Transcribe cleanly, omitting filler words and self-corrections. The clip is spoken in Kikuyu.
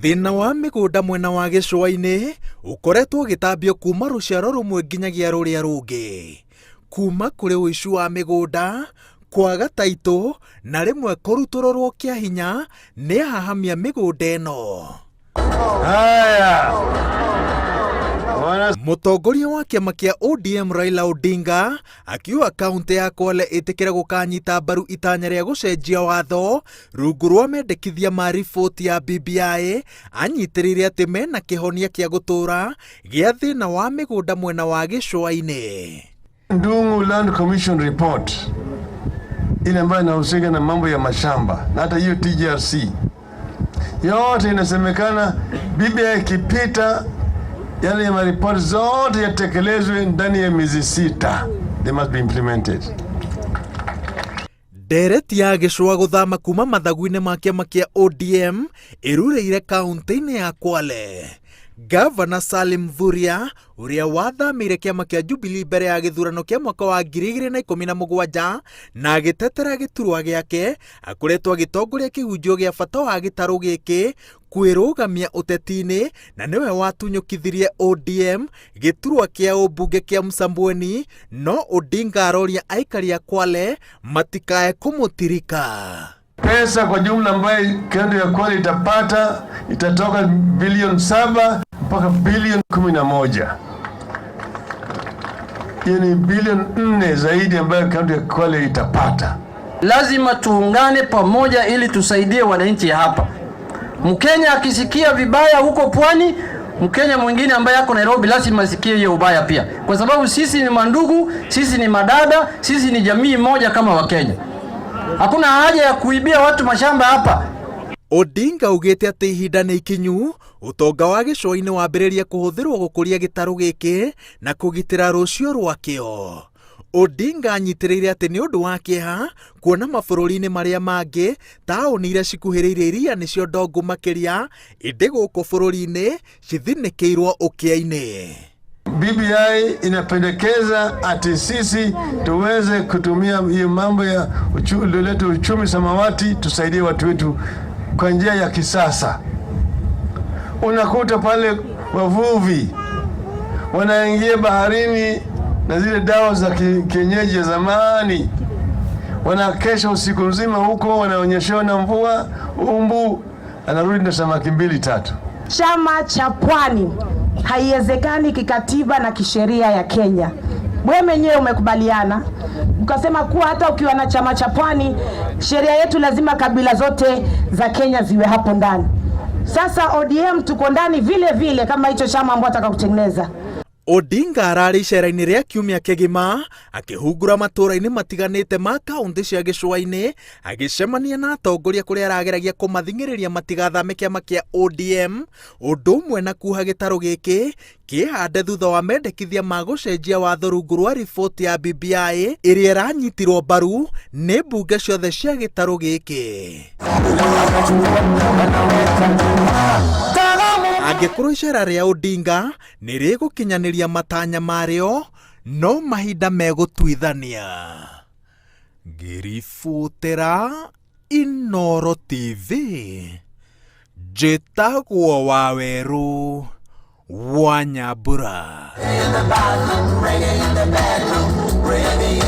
Thĩna wa mĩgũnda mwena wa gĩcũa-inĩ ũkoretwo ũgĩtambio kuma rũciaro rũmwe nginyagia rũrĩa rũngĩ. Kuma kũrĩ ũici wa mĩgũnda, kwaga taitũ na rĩmwe kũrutũrũrwo kĩa hinya nĩ ahahamia mĩgũnda ĩno. Haya. Bwana Mũtongoria wa kĩama kĩa ODM Raila Odinga akiuga kaũntĩ ya Kwale ĩtĩkĩre gũkanyita mbaru itanya rĩa gũcenjia watho rungu rwa mendekithia ma riboti ya BBI anyitĩrĩire atĩ mena kĩhonia kĩa gũtũũra gĩa thĩna wa mĩgũnda mwena wa gĩcũa-inĩ. Ndung'u Land Commission report ile ambayo inahusika na mambo ya mashamba na hata hiyo TJRC yote inasemekana BBI ikipita, yale ya maripoti zote yatekelezwe ndani ya miezi 6, they must be implemented. Ndereti ya gĩcũa gũthama kuma mathagu-inĩ ma kĩama kĩa ODM ĩrurĩire kaũntĩ-inĩ ya Kwale. Gavana Salim Mvurya ũrĩa wathamĩire kĩama kĩa Jubilee mbere ya gĩthurano kĩa mwaka wa 2017 na agĩtetera gĩturwa gĩake akoretwo agĩtongoria kĩhunjio gĩa bata wa gĩtarũ gĩkĩ kwĩrũgamia ũteti-inĩ na nĩwe watunyũkithirie ODM gĩturwa kĩa ũmbunge kĩa Msambweni, no Odinga aroria aikari a Kwale matikae kũmũtirika. Pesa kwa jumla ambayo kaunti ya Kwale itapata itatoka bilioni 7 mpaka bilioni 11. Hiyo ni bilioni 4 zaidi ambayo kaunti ya Kwale itapata. Lazima tuungane pamoja ili tusaidie wananchi hapa. Mkenya akisikia vibaya huko pwani, Mkenya mwingine ambaye ako Nairobi lazima asikie hiyo ubaya pia, kwa sababu sisi ni mandugu, sisi ni madada, sisi ni jamii moja kama Wakenya. Hakuna haja ya kuibia watu mashamba hapa. Odinga augĩte atĩ ihinda nĩ ikinyu ũtonga wa gĩcũa-inĩ wambĩrĩrie kũhũthĩrwo gũkũria gĩtarũ gĩkĩ na kũgitĩra rũciũ rwakĩo. Odinga anyitĩrĩire atĩ nĩ ũndũ wa kĩeha kuona mabũrũri-inĩ marĩa mangĩ taũni iria cikuhĩrĩirie iria nĩcio ndongu makĩria, ĩndĩ gũkũ bũrũri-inĩ cithinĩkĩirwo ũkĩa-inĩ. BBI inapendekeza ati sisi tuweze kutumia hiyo mambo ya ulete uchumi samawati, tusaidie watu wetu kwa njia ya kisasa. Unakuta pale wavuvi wanaingia baharini na zile dawa za kienyeji ya zamani, wanakesha usiku mzima huko, wanaonyeshewa na mvua, umbu, anarudi na samaki 2-3. Chama cha Pwani haiwezekani kikatiba na kisheria ya Kenya. Wewe mwenyewe umekubaliana ukasema kuwa hata ukiwa na chama cha Pwani, sheria yetu lazima kabila zote za Kenya ziwe hapo ndani. Sasa ODM tuko ndani vile vile kama hicho chama ambacho nataka kutengeneza. Odinga ararĩ icera-inĩ rĩa kiumia kĩgima akĩhungura matũũra-inĩ matiganĩte ma kaũntĩ cia gĩcũa-inĩ agĩcemania na atongoria kũrĩa arageragia kũmathing'ĩrĩria matigathame kĩama kĩa ODM ũndũ ũmwe na kuha gĩtarũ gĩkĩ kĩhande thutha wa mendekithia ma gũcenjia watho rungu rwa riboti ya BBI ĩrĩa ĩranyitirwo mbaru nĩ mbunge ciothe cia gĩtarũ gĩkĩ. Angĩkorwo icera rĩa Odinga nĩ rĩgũkinyanĩria matanya marĩo, no mahinda megũtuithania. Ngĩribotera Inooro TV, njĩtagwo Wawerũ wa Nyambura. In the bathroom, reggae in the bedroom, reggae.